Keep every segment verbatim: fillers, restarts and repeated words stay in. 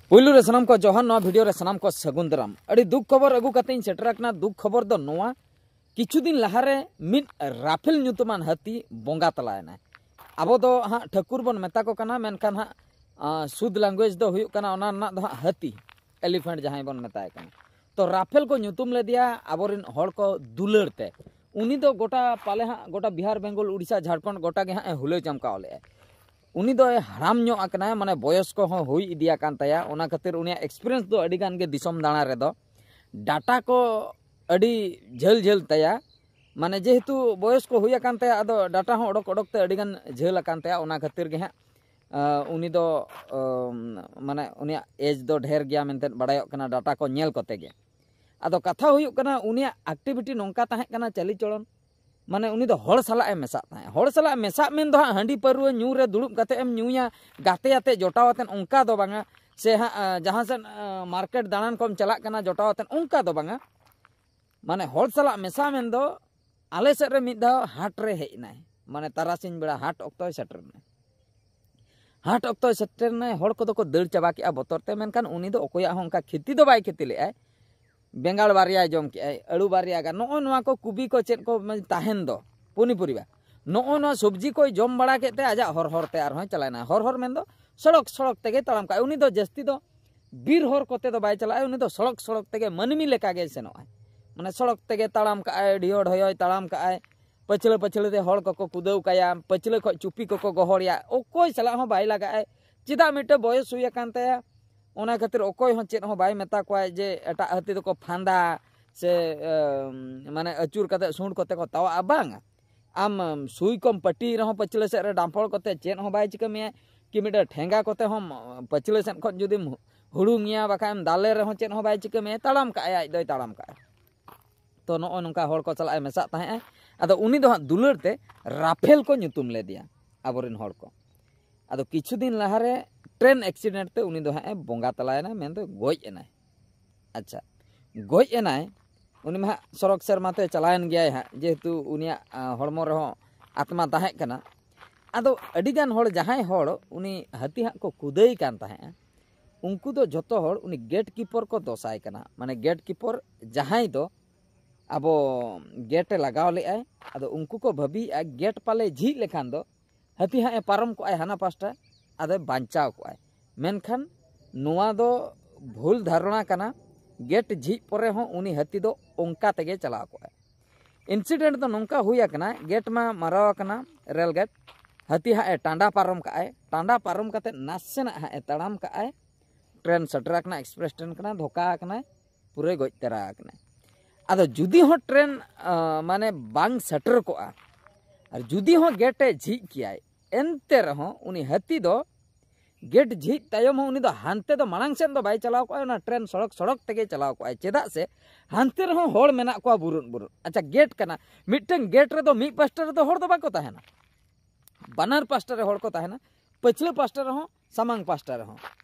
ᱯᱩᱭᱞᱩ ᱨᱮ ᱥᱟᱱᱟᱢ ᱠᱚ ᱡᱚᱦᱟᱨ, ᱱᱚᱣᱟ ᱵᱷᱤᱰᱤᱭᱳ ᱨᱮ ᱥᱟᱱᱟᱢ ᱠᱚ ᱥᱟᱹᱜᱩᱱ ᱫᱟᱨᱟᱢ᱾ ᱟᱹᱰᱤ ᱫᱩᱠ ᱠᱷᱚᱵᱚᱨ ᱟᱹᱜᱩ ᱠᱟᱛᱮ ᱤᱧ ᱥᱮᱴᱮᱨ ᱟᱠᱟᱱᱟ᱾ ᱫᱩᱠ ᱠᱷᱚᱵᱚᱨ ᱫᱚ ᱱᱚᱣᱟ, ᱠᱤᱪᱷᱩ ᱫᱤᱱ ᱞᱟᱦᱟᱨᱮ ᱢᱤᱫ ᱨᱟᱯᱷᱮᱞ ᱧᱩᱛᱩᱢᱟᱱ ᱦᱟᱹᱛᱤ ᱵᱚᱸᱜᱟ ᱛᱟᱞᱟᱭᱮᱱᱟᱭ᱾ ᱟᱵᱚ ᱫᱚ ᱦᱟᱸᱜ ᱴᱷᱟᱹᱠᱩᱨ ᱵᱚᱱ ᱢᱮᱛᱟ ᱠᱚ ᱠᱟᱱᱟ, ᱢᱮᱱᱠᱷᱟᱱ ᱦᱟᱸᱜ, ᱟᱸ, ᱥᱩᱫᱷ ᱞᱮᱝᱜᱩᱭᱮᱡᱽ ᱫᱚ ᱦᱩᱭᱩᱜ ᱠᱟᱱᱟ ᱚᱱᱟ ᱨᱮᱱᱟᱜ ᱫᱚ ᱦᱟᱸᱜ ᱦᱟᱹᱛᱤ, ᱮᱞᱤᱯᱷᱮᱱᱴ ᱡᱟᱦᱟᱸᱭ ᱵᱚᱱ ᱢᱮᱛᱟᱭ ᱠᱟᱱᱟ᱾ ᱛᱚ ᱨᱟᱯᱷᱮᱞ ᱠᱚ ᱧᱩᱛᱩᱢ ᱞᱮᱫᱮᱭᱟ, ᱟᱵᱚᱨᱮᱱ ᱦᱚᱲ ᱠᱚ ᱫᱩᱞᱟᱹᱲ ᱛᱮ᱾ ᱩᱱᱤ ᱫᱚ ᱜᱚᱴᱟ ᱯᱟᱞᱮ ᱦᱟᱸᱜ ᱜᱚᱴᱟ ᱵᱤᱦᱟᱨ, ᱵᱮᱝᱜᱚᱞ, ᱩᱲᱤᱥᱥᱟ, ᱡᱷᱟᱲᱠᱷᱚᱸᱰ ᱜᱚᱴᱟ ᱜᱮ ᱦᱟᱸᱜ ᱮ ᱦᱩᱞᱟᱹ ᱪᱟᱢᱠᱟᱣ ᱞᱮᱫᱼᱟ᱾ ᱩᱱᱤ ᱫᱚᱭ ᱦᱟᱲᱟᱢ ᱧᱚᱜ ᱟᱠᱟᱱᱟᱭ, ᱢᱟᱱᱮ ᱵᱚᱭᱚᱥ ᱠᱚᱦᱚᱸ ᱦᱩᱭ ᱤᱫᱤ ᱟᱠᱟᱱ ᱛᱟᱭᱟ᱾ ᱚᱱᱟ ᱠᱷᱟᱹᱛᱤᱨ ᱩᱱᱤᱭᱟᱜ ᱮᱠᱥᱯᱤᱨᱤᱭᱮᱱᱥ ᱫᱚ ᱟᱹᱰᱤ ᱜᱟᱱ ᱜᱮ ᱫᱤᱥᱚᱢ ᱫᱟᱬᱟ ᱨᱮᱫᱚ᱾ ᱰᱟᱴᱟ ᱠᱚ ᱟᱹᱰᱤ ᱡᱷᱟᱹᱞ ᱡᱷᱟᱹᱞ ᱛᱟᱭᱟ, ᱢᱟᱱᱮ ᱡᱮᱦᱮᱛᱩ ᱵᱚᱭᱚᱥ ᱠᱚ ᱦᱩᱭ ᱟᱠᱟᱱ ᱛᱟᱭᱟ, ᱟᱫᱚ ᱰᱟᱴᱟ ᱦᱚᱸ ᱚᱰᱚᱠ ᱚᱰᱚᱠ ᱛᱮ ᱟᱹᱰᱤ ᱜᱟᱱ ᱡᱷᱟᱹᱞ ᱟᱠᱟᱱ ᱛᱟᱭᱟ᱾ ᱚᱱᱟ ᱠᱷᱟᱹᱛᱤᱨ ᱜᱮ ᱦᱟᱸᱜ, ᱟᱸ, ᱩᱱᱤ ᱫᱚ, ᱟᱸ, ᱢᱟᱱᱮ ᱩᱱᱤᱭᱟᱜ ᱮᱡᱽ ᱫᱚ ᱰᱷᱮᱨ ᱜᱮᱭᱟ ᱢᱮᱱᱛᱮ ᱵᱟᱲᱟᱭᱚᱜ ᱠᱟᱱᱟ ᱰᱟᱴᱟ ᱠᱚ ᱧᱮᱞ ᱠᱚᱛᱮ ᱜᱮ᱾ ᱟᱫᱚ ᱠᱟᱛᱷᱟ ᱦᱩᱭᱩᱜ ᱠᱟᱱᱟ, ᱩᱱᱤᱭᱟᱜ ᱮᱠᱴᱤᱵᱷᱤᱴᱤ ᱱᱚᱝᱠᱟ ᱛᱟᱦᱮᱸ ᱠᱟᱱᱟ, ᱪᱟᱹᱞᱤ ᱪᱚᱞᱚᱱ, ᱢᱟᱱᱮ ᱩᱱᱤ ᱫᱚ ᱦᱚᱲ ᱥᱟᱞᱟᱜ ᱮ ᱢᱮᱥᱟᱜ ᱛᱟᱦᱮᱸᱫ᱾ ᱦᱚᱲ ᱥᱟᱞᱟᱜ ᱢᱮᱥᱟᱜ ᱢᱮᱱ ᱫᱚ ᱦᱟᱸᱜ ᱦᱟᱺᱰᱤ ᱯᱟᱹᱨᱣᱟᱹ ᱧᱩ ᱨᱮ ᱫᱩᱲᱩᱵ ᱠᱟᱛᱮ ᱮᱢ ᱧᱩᱭᱟ, ᱜᱟᱛᱮ ᱟᱛᱮ ᱡᱚᱴᱟᱣ ᱟᱛᱮ ᱚᱱᱠᱟ ᱫᱚ ᱵᱟᱝᱟ, ᱥᱮ ᱦᱟᱸᱜ, ᱟᱸ, ᱡᱟᱦᱟᱸ ᱥᱮᱫ, ᱟᱸ, ᱢᱟᱨᱠᱮᱴ ᱫᱟᱬᱟᱱ ᱠᱚᱢ ᱪᱟᱞᱟᱜ ᱠᱟᱱᱟ ᱡᱚᱴᱟᱣ ᱟᱛᱮ, ᱚᱱᱠᱟ ᱫᱚ ᱵᱟᱝᱟ᱾ ᱢᱟᱱᱮ ᱦᱚᱲ ᱥᱟᱞᱟᱜ ᱢᱮᱥᱟ ᱢᱮᱱ ᱫᱚ ᱟᱞᱮ ᱥᱮᱫ ᱨᱮ ᱢᱤᱫ ᱫᱷᱟᱣ ᱦᱟᱴ ᱨᱮ ᱦᱮᱡ ᱮᱱᱟᱭ, ᱢᱟᱱᱮ ᱛᱟᱨᱟᱥᱤᱧ ᱵᱮᱲᱟ ᱦᱟᱴ ᱚᱠᱛᱚᱭ ᱥᱮᱴᱮᱨ ᱮᱱᱟᱭ᱾ ᱦᱟᱴ ᱚᱠᱛᱚᱭ ᱥᱮᱴᱮᱨ ᱮᱱᱟᱭ, ᱦᱚᱲ ᱠᱚᱫᱚ ᱠᱚ ᱫᱟᱹᱲ ᱪᱟᱵᱟ ᱠᱮᱜᱼᱟ ᱵᱚᱛᱚᱨ ᱛᱮ, ᱢᱮᱱᱠᱷᱟᱱ ᱩᱱᱤ ᱫᱚ ᱚᱠᱚᱭᱟᱜ ᱦᱚᱸ ᱚᱱᱠᱟ ᱠᱷᱮᱛᱤ ᱫᱚ ᱵᱟᱭ ᱠᱷᱮᱛᱤ ᱞᱮᱜᱼᱟᱭ᱾ ᱵᱮᱸᱜᱟᱲ ᱵᱟᱨᱭᱟᱭ ᱡᱚᱢ ᱠᱮᱜᱼᱟᱭ, ᱟᱹᱲᱩ ᱵᱟᱨᱭᱟ ᱜᱟᱱ, ᱱᱚᱜᱼᱚᱭ ᱱᱚᱣᱟ ᱠᱚ ᱠᱩᱵᱤ ᱠᱚ ᱪᱮᱫ ᱠᱚ ᱢᱟᱱᱮ ᱛᱟᱦᱮᱱ ᱫᱚ ᱯᱚᱱᱤᱯᱚᱨᱤᱵᱟ, ᱱᱚᱜᱼᱚᱭ ᱱᱚᱣᱟ ᱥᱚᱵᱽᱡᱤ ᱠᱚᱭ ᱡᱚᱢ ᱵᱟᱲᱟ ᱠᱮᱫ ᱛᱮ ᱟᱡᱟᱜ ᱦᱚᱨ ᱦᱚᱨ ᱛᱮ ᱟᱨᱦᱚᱸᱭ ᱪᱟᱞᱟᱣᱮᱱᱟ᱾ ᱦᱚᱨ ᱦᱚᱨ ᱢᱮᱱᱫᱚ ᱥᱚᱲᱚᱠ ᱥᱚᱲᱚᱠ ᱛᱮᱜᱮ ᱛᱟᱲᱟᱢ ᱠᱟᱜᱼᱟᱭ᱾ ᱩᱱᱤ ᱫᱚ ᱡᱟᱹᱥᱛᱤ ᱫᱚ ᱵᱤᱨ ᱦᱚᱨ ᱠᱚᱛᱮ ᱫᱚ ᱵᱟᱭ ᱪᱟᱞᱟᱜᱼᱟ, ᱩᱱᱤ ᱫᱚ ᱥᱚᱲᱚᱠ ᱥᱚᱲᱚᱠ ᱛᱮᱜᱮ ᱢᱟᱹᱱᱢᱤ ᱞᱮᱠᱟ ᱜᱮᱭ ᱥᱮᱱᱚᱜᱼᱟᱭ᱾ ᱢᱟᱱᱮ ᱥᱚᱲᱚᱠ ᱛᱮᱜᱮ ᱛᱟᱲᱟᱢ ᱠᱟᱜᱼᱟᱭ, ᱰᱷᱤᱭᱚ ᱰᱷᱚᱭᱚᱭ ᱛᱟᱲᱟᱢ ᱠᱟᱜᱼᱟᱭ, ᱯᱟᱹᱪᱷᱞᱟᱹ ᱯᱟᱹᱪᱷᱞᱟᱹ ᱛᱮ ᱦᱚᱲ ᱠᱚᱠᱚ ᱠᱩᱫᱟᱹᱣ ᱠᱟᱭᱟ, ᱯᱟᱹᱪᱷᱞᱟᱹ ᱠᱷᱚᱡ ᱪᱩᱯᱤ ᱠᱚᱠᱚ ᱜᱚᱦᱚᱲᱮᱭᱟ, ᱚᱠᱚᱭ ᱥᱟᱞᱟᱜ ᱦᱚᱸ ᱵᱟᱭ ᱞᱟᱜᱟᱜᱼᱟᱭ᱾ ᱪᱮᱫᱟᱜ? ᱢᱤᱫᱴᱮᱱ ᱵᱚᱭᱚᱥ ᱦᱩᱭ ᱟᱠᱟᱱ ᱛᱟᱭᱟ, ᱚᱱᱟ ᱠᱷᱟᱹᱛᱤᱨ ᱚᱠᱚᱭ ᱦᱚᱸ ᱪᱮᱫ ᱦᱚᱸ ᱵᱟᱭ ᱢᱮᱛᱟ ᱠᱚᱣᱟ ᱡᱮ ᱮᱴᱟᱜ ᱦᱟᱹᱛᱤ ᱫᱚᱠᱚ ᱯᱷᱟᱸᱫᱟ ᱥᱮ, ᱮᱢ, ᱢᱟᱱᱮ ᱟᱹᱪᱩᱨ ᱠᱟᱛᱮ ᱥᱩᱸᱰ ᱠᱚᱛᱮ ᱠᱚ ᱛᱟᱣᱟᱜᱼᱟ, ᱵᱟᱝᱟ᱾ ᱟᱢ, ᱮᱢ, ᱥᱩᱭ ᱠᱚᱢ ᱯᱟᱹᱴᱤ ᱨᱮᱦᱚᱸ ᱯᱟᱹᱪᱷᱞᱟᱹ ᱥᱮᱫ ᱨᱮ ᱰᱟᱢᱯᱚᱲ ᱠᱚᱛᱮ ᱪᱮᱫ ᱦᱚᱸ ᱵᱟᱭ ᱪᱤᱠᱟᱹ ᱢᱮᱭᱟ, ᱠᱤ ᱢᱤᱫᱴᱮᱱ ᱴᱷᱮᱸᱜᱟ ᱠᱚᱛᱮ ᱦᱚᱸ, ᱮᱢ, ᱯᱟᱹᱪᱷᱞᱟᱹ ᱥᱮᱫ ᱠᱷᱚᱱ ᱡᱩᱫᱤᱢ ᱦᱩᱲᱩᱝᱮᱭᱟ, ᱵᱟᱠᱷᱟᱱ ᱮᱢ ᱫᱟᱞᱮ ᱨᱮᱦᱚᱸ ᱪᱮᱫ ᱦᱚᱸ ᱵᱟᱭ ᱪᱤᱠᱟᱹ ᱢᱮᱭᱟ, ᱛᱟᱲᱟᱢ ᱠᱟᱜᱼᱟᱭ, ᱟᱡ ᱫᱚᱭ ᱛᱟᱲᱟᱢ ᱠᱟᱜᱼᱟ᱾ ᱛᱚ ᱱᱚᱜᱼᱚᱭ ᱱᱚᱝᱠᱟ ᱦᱚᱲ ᱠᱚ ᱥᱟᱞᱟᱜ ᱮ ᱢᱮᱥᱟᱜ ᱛᱟᱦᱮᱸᱜᱼᱟ᱾ ᱟᱫᱚ ᱩᱱᱤ ᱫᱚ ᱦᱟᱸᱜ ᱫᱩᱞᱟᱹᱲ ᱛᱮ ᱨᱟᱯᱷᱮᱞ ᱠᱚ ᱧᱩᱛᱩᱢ ᱞᱮᱫᱮᱭᱟ ᱟᱵᱚᱨᱮᱱ ᱦᱚᱲ ᱠᱚ᱾ ᱟᱫᱚ ᱠᱤᱪᱷᱩ ᱫᱤᱱ ᱞᱟᱦᱟᱨᱮ ᱴᱨᱮᱱ ᱮᱠᱥᱤᱰᱮᱱᱴ ᱛᱮ ᱩᱱᱤ ᱫᱚ ᱦᱟᱸᱜ ᱮ ᱵᱚᱸᱜᱟ ᱛᱟᱞᱟᱭᱮᱱᱟ, ᱢᱮᱱᱫᱚ ᱜᱚᱡ ᱮᱱᱟᱭ᱾ ᱟᱪᱪᱷᱟ, ᱜᱚᱡ ᱮᱱᱟᱭ᱾ ᱩᱱᱤ ᱢᱟ ᱦᱟᱸᱜ ᱥᱚᱨᱚᱜᱽ ᱥᱮᱨᱢᱟ ᱛᱮ ᱪᱟᱞᱟᱣᱮᱱ ᱜᱮᱭᱟᱭ ᱦᱟᱸᱜ, ᱡᱮᱦᱮᱛᱩ ᱩᱱᱤᱭᱟᱜ, ᱟ, ᱦᱚᱲᱢᱚ ᱨᱮᱦᱚᱸ ᱟᱛᱢᱟ ᱛᱟᱦᱮᱸ ᱠᱟᱱᱟ᱾ ᱟᱫᱚ ᱟᱹᱰᱤᱜᱟᱱ ᱦᱚᱲ, ᱡᱟᱦᱟᱸᱭ ᱦᱚᱲ ᱩᱱᱤ ᱦᱟᱹᱛᱤ ᱦᱟᱸᱜ ᱠᱚ ᱠᱩᱫᱟᱹᱭ ᱠᱟᱱ ᱛᱟᱦᱮᱸᱜᱼᱟ, ᱩᱱᱠᱩ ᱫᱚ ᱡᱷᱚᱛᱚ ᱦᱚᱲ ᱩᱱᱤ ᱜᱮᱴ ᱠᱤᱯᱚᱨ ᱠᱚ ᱫᱚᱥᱟᱭ ᱠᱟᱱᱟ᱾ ᱢᱟᱱᱮ ᱜᱮᱴ ᱠᱤᱯᱚᱨ ᱡᱟᱦᱟᱸᱭ ᱫᱚ ᱟᱵᱚ ᱜᱮᱴ ᱮ ᱞᱟᱜᱟᱣ ᱞᱮᱫᱟᱭ, ᱟᱫᱚ ᱩᱱᱠᱩ ᱠᱚ ᱵᱷᱟᱹᱵᱤᱭᱮᱫᱼᱟ ᱜᱮᱴ ᱯᱟᱞᱮ ᱡᱷᱤᱡ ᱞᱮᱠᱷᱟᱱ ᱫᱚ ᱦᱟᱹᱛᱤ ᱦᱟᱸᱜ ᱮ ᱯᱟᱨᱚᱢ ᱠᱚᱜᱼᱟᱭ ᱦᱟᱱᱟ ᱯᱟᱥᱴᱟ, ᱟᱫᱚᱭ ᱵᱟᱧᱪᱟᱣ ᱠᱚᱜᱼᱟᱭ᱾ ᱢᱮᱱᱠᱷᱟᱱ ᱱᱚᱣᱟ ᱫᱚ ᱵᱷᱩᱞ ᱫᱷᱟᱨᱚᱱᱟ ᱠᱟᱱᱟ᱾ ᱜᱮᱴ ᱡᱷᱤᱡ ᱯᱚᱨᱮ ᱦᱚᱸ ᱩᱱᱤ ᱦᱟᱹᱛᱤ ᱫᱚ ᱚᱱᱠᱟ ᱛᱮᱜᱮ ᱪᱟᱞᱟᱣ ᱠᱚᱜᱼᱟᱭ᱾ ᱤᱱᱥᱤᱰᱮᱱᱴ ᱫᱚ ᱱᱚᱝᱠᱟ ᱦᱩᱭ ᱟᱠᱟᱱᱟ, ᱜᱮᱴ ᱢᱟ ᱢᱟᱨᱟᱣ ᱟᱠᱟᱱᱟ, ᱨᱮᱞ ᱜᱮᱴ, ᱦᱟᱹᱛᱤ ᱦᱟᱸᱜ ᱮ ᱴᱟᱸᱰᱟ ᱯᱟᱨᱚᱢ ᱠᱟᱜᱼᱟᱭ, ᱴᱟᱸᱰᱟ ᱯᱟᱨᱚᱢ ᱠᱟᱛᱮ ᱱᱟᱥᱮᱱᱟᱜ ᱦᱟᱸᱜ ᱮ ᱛᱟᱲᱟᱢ ᱠᱟᱜᱼᱟᱭ, ᱴᱨᱮᱱ ᱥᱮᱴᱮᱨ ᱟᱠᱟᱱᱟ, ᱮᱠᱥᱯᱨᱮᱥ ᱴᱨᱮᱱ ᱠᱟᱱᱟ, ᱫᱷᱚᱠᱟ ᱟᱠᱟᱱᱟᱭ, ᱯᱩᱨᱟᱹᱭ ᱜᱚᱡ ᱛᱟᱨᱟ ᱟᱠᱟᱱᱟᱭ᱾ ᱟᱫᱚ ᱡᱩᱫᱤ ᱦᱚᱸ ᱴᱨᱮᱱ ᱟᱸ, ᱢᱟᱱᱮ ᱵᱟᱝ ᱥᱮᱴᱮᱨ ᱠᱚᱜᱼᱟ, ᱟᱨ ᱡᱩᱫᱤ ᱦᱚᱸ ᱜᱮᱴ ᱮ ᱡᱷᱤᱡ ᱠᱮᱭᱟᱭ, ᱮᱱᱛᱮ ᱨᱮᱦᱚᱸ ᱩᱱᱤ ᱦᱟᱹᱛᱤ ᱫᱚ ᱜᱮᱴ ᱡᱷᱤᱡ ᱛᱟᱭᱚᱢ ᱦᱚᱸ ᱩᱱᱤ ᱫᱚ ᱦᱟᱱᱛᱮ ᱫᱚ ᱢᱟᱲᱟᱝ ᱥᱮᱫ ᱫᱚ ᱵᱟᱭ ᱪᱟᱞᱟᱣ ᱠᱚᱜᱼᱟ, ᱚᱱᱟ ᱴᱨᱮᱱ ᱥᱚᱲᱚᱠ ᱥᱚᱲᱚᱠ ᱛᱮᱜᱮ ᱪᱟᱞᱟᱣ ᱠᱚᱜᱼᱟᱭ᱾ ᱪᱮᱫᱟᱜ ᱥᱮ ᱦᱟᱱᱛᱮ ᱨᱮᱦᱚᱸ ᱦᱚᱲ ᱢᱮᱱᱟᱜ ᱠᱚᱣᱟ ᱵᱩᱨᱩᱫ ᱵᱩᱨᱩᱫ᱾ ᱟᱪᱪᱷᱟ, ᱜᱮᱴ ᱠᱟᱱᱟ, ᱢᱤᱫᱴᱟᱝ ᱜᱮᱴ ᱨᱮᱫᱚ ᱢᱤᱫ ᱯᱟᱥᱴᱟ ᱨᱮᱫᱚ ᱦᱚᱲ ᱫᱚ ᱵᱟᱠᱚ ᱛᱟᱦᱮᱱᱟ, ᱵᱟᱱᱟᱨ ᱯᱟᱥᱴᱟ ᱨᱮ ᱦᱚᱲ ᱠᱚ ᱛᱟᱦᱮᱱᱟ, ᱯᱟᱹᱪᱷᱞᱟᱹ ᱯᱟᱥᱴᱟ ᱨᱮᱦᱚᱸ ᱥᱟᱢᱟᱝ ᱯᱟᱥᱴᱟ ᱨᱮᱦᱚᱸ᱾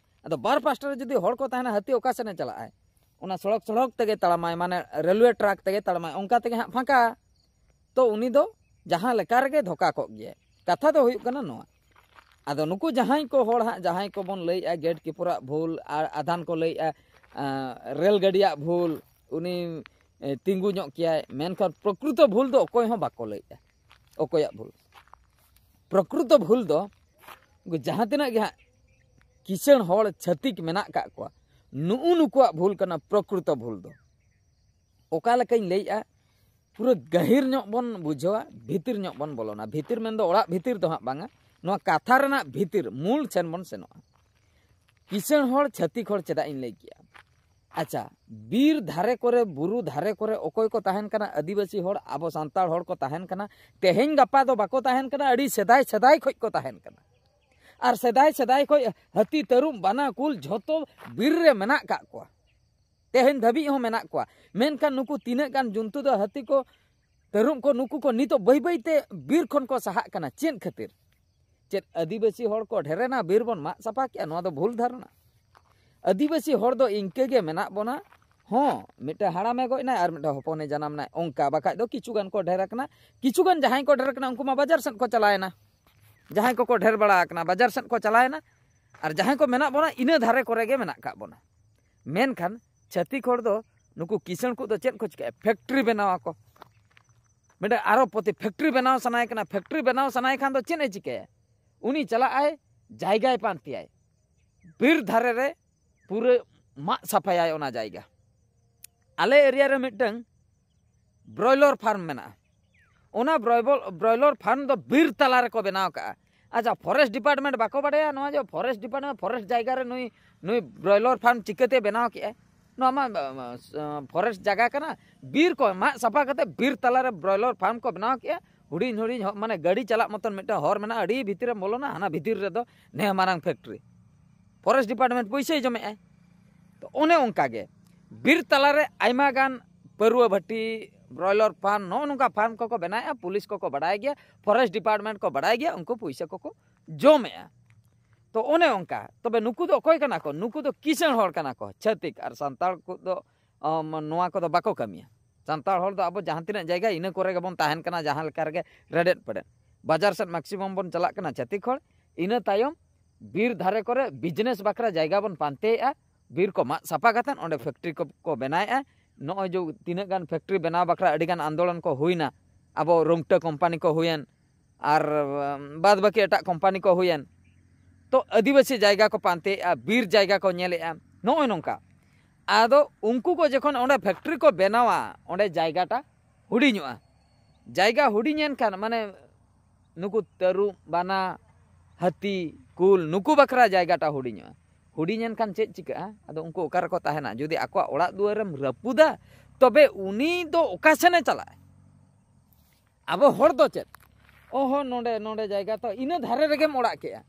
ᱟᱫᱚ ᱵᱟᱨ ᱯᱟᱥᱴᱟ ᱨᱮ ᱡᱩᱫᱤ ᱦᱚᱲ ᱠᱚ ᱛᱟᱦᱮᱱᱟ, ᱦᱟᱹᱛᱤ ᱚᱠᱟ ᱥᱮᱱᱮ ᱪᱟᱞᱟᱜᱼᱟᱭ? ᱚᱱᱟ ᱥᱚᱲᱚᱠ ᱥᱚᱲᱚᱠ ᱛᱮᱜᱮ ᱛᱟᱲᱟᱢᱟᱭ, ᱢᱟᱱᱮ ᱨᱮᱞᱣᱮ ᱴᱨᱟᱠ ᱛᱮᱜᱮ ᱛᱟᱲᱟᱢᱟᱭ, ᱚᱱᱠᱟ ᱛᱮᱜᱮ ᱦᱟᱸᱜ ᱯᱷᱟᱸᱠᱟ᱾ ᱛᱚ ᱩᱱᱤ ᱫᱚ ᱡᱟᱦᱟᱸ ᱞᱮᱠᱟ ᱨᱮᱜᱮ ᱫᱷᱚᱠᱟ ᱠᱚᱜ ᱜᱮᱭᱟᱭ᱾ ᱠᱟᱛᱷᱟ ᱫᱚ ᱦᱩᱭᱩᱜ ᱠᱟᱱᱟ ᱱᱚᱣᱟ᱾ ᱟᱫᱚ ᱱᱩᱠᱩ ᱡᱟᱦᱟᱸᱭ ᱠᱚ ᱦᱚᱲ ᱦᱟᱸᱜ, ᱡᱟᱦᱟᱸᱭ ᱠᱚᱵᱚᱱ ᱞᱟᱹᱭᱮᱜᱼᱟ ᱜᱮᱴ ᱠᱤᱯᱚᱨᱟᱜ ᱵᱷᱩᱞ, ᱟᱨ ᱟᱫᱷᱟᱱ ᱠᱚ ᱞᱟᱹᱭᱮᱜᱼᱟ, ᱟᱸ, ᱨᱮᱞ ᱜᱟᱹᱰᱤᱭᱟᱜ ᱵᱷᱩᱞ, ᱩᱱᱤ, ᱮ, ᱛᱤᱸᱜᱩ ᱧᱚᱜ ᱠᱮᱭᱟᱭ, ᱢᱮᱱᱠᱷᱟᱱ ᱯᱨᱚᱠᱨᱤᱛᱚ ᱵᱷᱩᱞ ᱫᱚ ᱚᱠᱚᱭ ᱦᱚᱸ ᱵᱟᱠᱚ ᱞᱟᱹᱭᱮᱜᱼᱟ᱾ ᱚᱠᱚᱭᱟᱜ ᱵᱷᱩᱞ? ᱯᱨᱚᱠᱨᱤᱛᱚ ᱵᱷᱩᱞ ᱫᱚ ᱩᱱᱠᱩ ᱡᱟᱦᱟᱸ ᱛᱤᱱᱟᱹᱜ ᱜᱮ ᱦᱟᱸᱜ ᱠᱤᱥᱟᱹᱬ ᱦᱚᱲ ᱪᱷᱟᱹᱛᱤᱠ ᱢᱮᱱᱟᱜ ᱠᱟᱜ ᱠᱚᱣᱟ, ᱱᱩᱜᱼᱩ ᱱᱩᱠᱩᱣᱟᱜ ᱵᱷᱩᱞ ᱠᱟᱱᱟ ᱯᱨᱚᱠᱨᱤᱛᱚ ᱵᱷᱩᱞ ᱫᱚ᱾ ᱚᱠᱟ ᱞᱮᱠᱟᱧ ᱞᱟᱹᱭᱮᱜᱼᱟ, ᱯᱩᱨᱟᱹ ᱜᱟᱹᱦᱤᱨ ᱧᱚᱜ ᱵᱚᱱ ᱵᱩᱡᱷᱟᱹᱣᱟ, ᱵᱷᱤᱛᱤᱨ ᱧᱚᱜ ᱵᱚᱱ ᱵᱚᱞᱚᱱᱟ᱾ ᱵᱷᱤᱛᱤᱨ ᱢᱮᱱᱫᱚ ᱚᱲᱟᱜ ᱵᱷᱤᱛᱤᱨ ᱫᱚ ᱦᱟᱸᱜ ᱵᱟᱝᱟ, ᱱᱚᱣᱟ ᱠᱟᱛᱷᱟ ᱨᱮᱱᱟᱜ ᱵᱷᱤᱛᱤᱨ ᱢᱩᱞ ᱥᱮᱱ ᱵᱚᱱ ᱥᱮᱱᱚᱜᱼᱟ᱾ ᱠᱤᱥᱟᱹᱬ ᱦᱚᱲ ᱪᱷᱟᱹᱛᱤᱠ ᱦᱚᱲ ᱪᱮᱫᱟᱜ ᱤᱧ ᱞᱟᱹᱭ ᱠᱮᱜᱼᱟ? ᱟᱪᱪᱷᱟ, ᱵᱤᱨ ᱫᱷᱟᱨᱮ ᱠᱚᱨᱮ, ᱵᱩᱨᱩ ᱫᱷᱟᱨᱮ ᱠᱚᱨᱮ ᱚᱠᱚᱭ ᱠᱚ ᱛᱟᱦᱮᱱ ᱠᱟᱱᱟ? ᱟᱹᱫᱤᱵᱟᱹᱥᱤ ᱦᱚᱲ, ᱟᱵᱚ ᱥᱟᱱᱛᱟᱲ ᱦᱚᱲ ᱠᱚ ᱛᱟᱦᱮᱱ ᱠᱟᱱᱟ᱾ ᱛᱮᱦᱮᱧ ᱜᱟᱯᱟ ᱫᱚ ᱵᱟᱠᱚ ᱛᱟᱦᱮᱱ ᱠᱟᱱᱟ, ᱟᱹᱰᱤ ᱥᱮᱫᱟᱭ ᱥᱮᱫᱟᱭ ᱠᱷᱚᱡ ᱠᱚ ᱛᱟᱦᱮᱱ ᱠᱟᱱᱟ᱾ ᱟᱨ ᱥᱮᱫᱟᱭ ᱥᱮᱫᱟᱭ ᱠᱷᱚᱡ ᱦᱟᱹᱛᱤ, ᱛᱟᱹᱨᱩᱵ, ᱵᱟᱱᱟ, ᱠᱩᱞ ᱡᱷᱚᱛᱚ ᱵᱤᱨ ᱨᱮ ᱢᱮᱱᱟᱜ ᱠᱟᱜ ᱠᱚᱣᱟ, ᱛᱮᱦᱮᱧ ᱫᱷᱟᱹᱵᱤᱡ ᱦᱚᱸ ᱢᱮᱱᱟᱜ ᱠᱚᱣᱟ᱾ ᱢᱮᱱᱠᱷᱟᱱ ᱱᱩᱠᱩ ᱛᱤᱱᱟᱹᱜ ᱜᱟᱱ ᱡᱚᱱᱛᱩ ᱫᱚ, ᱦᱟᱹᱛᱤ ᱠᱚ, ᱛᱟᱹᱨᱩᱵ ᱠᱚ, ᱱᱩᱠᱩ ᱠᱚ ᱱᱤᱛᱚᱜ ᱵᱟᱹᱭ ᱵᱟᱹᱭ ᱛᱮ ᱵᱤᱨ ᱠᱷᱚᱱ ᱠᱚ ᱥᱟᱦᱟᱜ ᱠᱟᱱᱟ᱾ ᱪᱮᱫ ᱠᱷᱟᱹᱛᱤᱨ? ᱪᱮᱫ ᱟᱹᱫᱤᱵᱟᱹᱥᱤ ᱦᱚᱲ ᱠᱚ ᱰᱷᱮᱨᱮᱱᱟ, ᱵᱤᱨ ᱵᱚᱱ ᱢᱟᱜ ᱥᱟᱯᱷᱟ ᱠᱮᱜᱼᱟ? ᱱᱚᱣᱟ ᱫᱚ ᱵᱷᱩᱞ ᱫᱷᱟᱨᱚᱱᱟ᱾ ᱟᱹᱫᱤᱵᱟᱹᱥᱤ ᱦᱚᱲ ᱫᱚ ᱤᱱᱠᱟᱹ ᱜᱮ ᱢᱮᱱᱟᱜ ᱵᱚᱱᱟ᱾ ᱦᱚᱸ, ᱢᱤᱫᱴᱟᱝ ᱦᱟᱲᱟᱢᱮ ᱜᱚᱡ ᱮᱱᱟᱭ ᱟᱨ ᱢᱤᱫᱴᱟᱝ ᱦᱚᱯᱚᱱᱮ ᱡᱟᱱᱟᱢ ᱮᱱᱟᱭ, ᱚᱱᱠᱟ᱾ ᱵᱟᱠᱷᱟᱡ ᱫᱚ ᱠᱤᱪᱷᱩ ᱜᱟᱱ ᱠᱚ ᱰᱷᱮᱨ ᱟᱠᱟᱱᱟ, ᱠᱤᱪᱷᱩ ᱜᱟᱱ ᱡᱟᱦᱟᱸᱭ ᱠᱚ ᱰᱷᱮᱨ ᱟᱠᱟᱱᱟ ᱩᱱᱠᱩ ᱢᱟ ᱵᱟᱡᱟᱨ ᱥᱮᱫ ᱠᱚ ᱪᱟᱞᱟᱣᱮᱱᱟ᱾ ᱡᱟᱦᱟᱸᱭ ᱠᱚᱠᱚ ᱰᱷᱮᱨ ᱵᱟᱲᱟ ᱟᱠᱟᱱᱟ ᱵᱟᱡᱟᱨ ᱥᱮᱫ ᱠᱚ ᱪᱟᱞᱟᱣᱮᱱᱟ, ᱟᱨ ᱡᱟᱦᱟᱸᱭ ᱠᱚ ᱢᱮᱱᱟᱜ ᱵᱚᱱᱟ, ᱤᱱᱟᱹ ᱫᱷᱟᱨᱮ ᱠᱚᱨᱮ ᱜᱮ ᱢᱮᱱᱟᱜ ᱠᱟᱜ ᱵᱚᱱᱟ᱾ ᱢᱮᱱᱠᱷᱟᱱ ᱪᱷᱟᱹᱛᱤᱠ ᱦᱚᱲ ᱫᱚ, ᱱᱩᱠᱩ ᱠᱤᱥᱟᱹᱬ ᱠᱚ ᱫᱚ ᱪᱮᱫ ᱠᱚ ᱪᱤᱠᱟᱹᱭᱟ? ᱯᱷᱮᱠᱴᱨᱤ ᱵᱮᱱᱟᱣ ᱟᱠᱚ᱾ ᱢᱤᱫᱴᱮᱱ ᱟᱨᱚᱵᱯᱚᱛᱤ ᱯᱷᱮᱠᱴᱨᱤ ᱵᱮᱱᱟᱣ ᱥᱟᱱᱟᱭᱮ ᱠᱟᱱᱟ᱾ ᱯᱷᱮᱠᱴᱨᱤ ᱵᱮᱱᱟᱣ ᱥᱟᱱᱟᱭᱮ ᱠᱷᱟᱱ ᱫᱚ ᱪᱮᱫ ᱮ ᱪᱤᱠᱟᱹᱭᱟ? ᱩᱱᱤ ᱪᱟᱞᱟᱜ ᱟᱭ, ᱡᱟᱭᱜᱟᱭ ᱯᱟᱱᱛᱮᱭᱟᱭ, ᱵᱤᱨ ᱫᱷᱟᱨᱮ ᱨᱮ ᱯᱩᱨᱟᱹ ᱢᱟᱜ ᱥᱟᱯᱷᱟᱭᱟᱭ ᱚᱱᱟ ᱡᱟᱭᱜᱟ᱾ ᱟᱞᱮ ᱮᱨᱤᱭᱟ ᱨᱮ ᱢᱤᱫᱴᱟᱝ ᱵᱨᱚᱭᱞᱟᱨ ᱯᱷᱟᱨᱢ ᱢᱮᱱᱟᱜᱼᱟ᱾ ᱚᱱᱟ ᱵᱨᱚᱭᱵᱚᱞ-, ᱵᱨᱚᱭᱞᱟᱨ ᱯᱷᱟᱨᱢ ᱫᱚ ᱵᱤᱨ ᱛᱟᱞᱟ ᱨᱮᱠᱚ ᱵᱮᱱᱟᱣ ᱠᱟᱜᱼᱟ᱾ ᱟᱪᱪᱷᱟ, ᱯᱷᱚᱨᱮᱥᱴ ᱰᱤᱯᱟᱨᱴᱢᱮᱱᱴ ᱵᱟᱠᱚ ᱵᱟᱰᱟᱭᱟ ᱱᱚᱣᱟ ᱡᱮ ᱯᱷᱚᱨᱮᱥᱴ ᱰᱤᱯᱟᱨᱴᱢᱮᱱᱴ ᱯᱷᱚᱨᱮᱥᱴ ᱡᱟᱭᱜᱟ ᱨᱮ ᱱᱩᱭ, ᱱᱩᱭ ᱵᱨᱚᱭᱞᱟᱨ ᱯᱷᱟᱨᱢ ᱪᱤᱠᱟᱹᱛᱮ ᱵᱮᱱᱟᱣ ᱠᱮᱜᱼᱟᱭ? ᱱᱚᱣᱟ ᱢᱟ, ᱢᱟ, ᱢᱟ, ᱯᱷᱚᱨᱮᱥᱴ ᱡᱟᱭᱜᱟ ᱠᱟᱱᱟ, ᱵᱤᱨ ᱠᱚ ᱢᱟᱜ ᱥᱟᱯᱷᱟ ᱠᱟᱛᱮ ᱵᱤᱨ ᱛᱟᱞᱟᱨᱮ ᱵᱨᱚᱭᱞᱟᱨ ᱯᱷᱟᱨᱢ ᱠᱚ ᱵᱮᱱᱟᱣ ᱠᱮᱜᱼᱟ᱾ ᱦᱩᱰᱤᱧ ᱦᱩᱰᱤᱧ ᱦᱚ-, ᱢᱟᱱᱮ ᱜᱟᱹᱰᱤ ᱪᱟᱞᱟᱜ ᱢᱚᱛᱚᱱ ᱢᱤᱫᱴᱟᱝ ᱦᱚᱨ ᱢᱮᱱᱟᱜᱼᱟ, ᱟᱹᱰᱤ ᱵᱷᱤᱛᱤᱨ ᱨᱮᱢ ᱵᱚᱞᱚᱱᱟ, ᱦᱟᱱᱟ ᱵᱷᱤᱛᱤᱨ ᱨᱮᱫᱚ ᱱᱮ ᱢᱟᱨᱟᱝ ᱯᱷᱮᱠᱴᱨᱤ᱾ ᱯᱷᱚᱨᱮᱥᱴ ᱰᱤᱯᱟᱨᱴᱢᱮᱱᱴ ᱯᱩᱭᱥᱟᱹᱭ ᱡᱚᱢᱮᱜᱼᱟᱭ᱾ ᱛᱚ ᱚᱱᱮ ᱚᱱᱠᱟ ᱜᱮ ᱵᱤᱨ ᱛᱟᱞᱟᱨᱮ ᱟᱭᱢᱟ ᱜᱟᱱ ᱯᱟᱹᱨᱣᱟᱹ ᱵᱷᱟᱹᱴᱤ, ᱵᱨᱚᱭᱞᱟᱨ ᱯᱷᱟᱨᱢ, ᱱᱚᱜᱼᱚ ᱱᱚᱝᱠᱟ ᱯᱷᱟᱨᱢ ᱠᱚᱠᱚ ᱵᱮᱱᱟᱣᱮᱫᱼᱟ᱾ ᱯᱩᱞᱤᱥ ᱠᱚᱠᱚ ᱵᱟᱰᱟᱭ ᱜᱮᱭᱟ, ᱯᱷᱚᱨᱮᱥᱴ ᱰᱤᱯᱟᱨᱴᱢᱮᱱᱴ ᱠᱚ ᱵᱟᱰᱟᱭ ᱜᱮᱭᱟ, ᱩᱱᱠᱩ ᱯᱩᱭᱥᱟᱹ ᱠᱚᱠᱚ ᱡᱚᱢᱮᱜᱼᱟ᱾ ᱛᱚ ᱚᱱᱮ ᱚᱱᱠᱟ᱾ ᱛᱚᱵᱮ ᱱᱩᱠᱩ ᱫᱚ ᱚᱠᱚᱭ ᱠᱟᱱᱟ ᱠᱚ? ᱱᱩᱠᱩ ᱫᱚ ᱠᱤᱥᱟᱹᱬ ᱦᱚᱲ ᱠᱟᱱᱟ ᱠᱚ᱾ ᱪᱷᱟᱹᱛᱤᱠ ᱟᱨ ᱥᱟᱱᱛᱟᱲ ᱠᱚ ᱫᱚ, ᱚᱢ, ᱱᱚᱣᱟ ᱠᱚᱫᱚ ᱵᱟᱠᱚ ᱠᱟᱹᱢᱤᱭᱟ᱾ ᱥᱟᱱᱛᱟᱲ ᱦᱚᱲ ᱫᱚ ᱟᱵᱚ ᱡᱟᱦᱟᱸ ᱛᱤᱱᱟᱹᱜ ᱡᱟᱭᱜᱟ ᱤᱱᱟᱹ ᱠᱚᱨᱮ ᱜᱮᱵᱚᱱ ᱛᱟᱦᱮᱱ ᱠᱟᱱᱟ, ᱡᱟᱦᱟᱸ ᱞᱮᱠᱟ ᱨᱮᱜᱮ ᱨᱮᱰᱮᱫ ᱯᱮᱰᱮᱫ᱾ ᱵᱟᱡᱟᱨ ᱥᱮᱫ ᱢᱮᱠᱥᱤᱢᱟᱢ ᱵᱚᱱ ᱪᱟᱞᱟᱜ ᱠᱟᱱᱟ ᱪᱷᱟᱹᱛᱤᱠ ᱦᱚᱲ, ᱤᱱᱟᱹ ᱛᱟᱭᱚᱢ ᱵᱤᱨ ᱫᱷᱟᱨᱮ ᱠᱚᱨᱮ ᱵᱤᱡᱽᱱᱮᱥ ᱵᱟᱠᱷᱨᱟ ᱡᱟᱭᱜᱟ ᱵᱚᱱ ᱯᱟᱱᱛᱮᱭᱮᱫᱼᱟ, ᱵᱤᱨ ᱠᱚ ᱢᱟᱜ ᱥᱟᱯᱷᱟ ᱠᱟᱛᱮᱫ ᱚᱸᱰᱮ ᱯᱷᱮᱠᱴᱨᱤ ᱠᱚ, ᱠᱚ ᱵᱮᱱᱟᱣᱮᱫᱼᱟ᱾ ᱱᱚᱜᱼᱚᱭ ᱡᱮ ᱛᱤᱱᱟᱹᱜ ᱜᱟᱱ ᱯᱷᱮᱠᱴᱨᱤ ᱵᱮᱱᱟᱣ ᱵᱟᱠᱷᱨᱟ ᱟᱹᱰᱤᱜᱟᱱ ᱟᱱᱫᱳᱞᱚᱱ ᱠᱚ ᱦᱩᱭᱱᱟ, ᱟᱵᱚ ᱨᱩᱝᱴᱟᱹ ᱠᱳᱢᱯᱟᱱᱤ ᱠᱚ ᱦᱩᱭᱮᱱ, ᱟᱨ, ᱩᱢ, ᱵᱟᱫ ᱵᱟᱹᱠᱤ ᱮᱴᱟᱜ ᱠᱳᱢᱯᱟᱱᱤ ᱠᱚ ᱦᱩᱭᱮᱱ, ᱛᱚ ᱟᱹᱫᱤᱵᱟᱹᱥᱤ ᱡᱟᱭᱜᱟ ᱠᱚ ᱯᱟᱱᱛᱮᱭᱮᱫᱼᱟ, ᱵᱤᱨ ᱡᱟᱭᱜᱟ ᱠᱚ ᱧᱮᱞᱮᱫᱼᱟ, ᱱᱚᱜᱼᱚᱭ ᱱᱚᱝᱠᱟ᱾ ᱟᱫᱚ ᱩᱱᱠᱩ ᱠᱚ ᱡᱚᱠᱷᱚᱱ ᱚᱸᱰᱮ ᱯᱷᱮᱠᱴᱨᱤ ᱠᱚ ᱵᱮᱱᱟᱣᱟ, ᱚᱸᱰᱮ ᱡᱟᱭᱜᱟᱴᱟ ᱦᱩᱰᱤᱧᱚᱜᱼᱟ᱾ ᱡᱟᱭᱜᱟ ᱦᱩᱰᱤᱧᱮᱱ ᱠᱷᱟᱱ, ᱢᱟᱱᱮ ᱱᱩᱠᱩ ᱛᱟᱹᱨᱩᱵ, ᱵᱟᱱᱟ, ᱦᱟᱹᱛᱤ, ᱠᱩᱞ, ᱱᱩᱠᱩ ᱵᱟᱠᱷᱨᱟ ᱡᱟᱭᱜᱟᱴᱟ ᱦᱩᱰᱤᱧᱚᱜᱼᱟ᱾ ᱦᱩᱰᱤᱧᱮᱱ ᱠᱷᱟᱱ ᱪᱮᱫ ᱪᱤᱠᱟᱹᱜᱼᱟ? ᱟᱫᱚ ᱩᱱᱠᱩ ᱚᱠᱟ ᱨᱮᱠᱚ ᱛᱟᱦᱮᱱᱟ? ᱡᱩᱫᱤ ᱟᱠᱚᱣᱟᱜ ᱚᱲᱟᱜ ᱫᱩᱣᱟᱹᱨᱮᱢ ᱨᱟᱹᱯᱩᱫᱟ, ᱛᱚᱵᱮ ᱩᱱᱤ ᱫᱚ ᱚᱠᱟ ᱥᱮᱱᱮ ᱪᱟᱞᱟᱜᱼᱟ? ᱟᱵᱚ ᱦᱚᱲ ᱫᱚ ᱪᱮᱫ? ᱚᱦᱚ, ᱱᱚᱰᱮ, ᱱᱚᱰᱮ ᱡᱟᱭᱜᱟ ᱛᱚ ᱤᱱᱟᱹ ᱫᱷᱟᱨᱮ ᱨᱮᱜᱮᱢ ᱚᱲᱟᱜ ᱠᱮᱜᱼᱟ᱾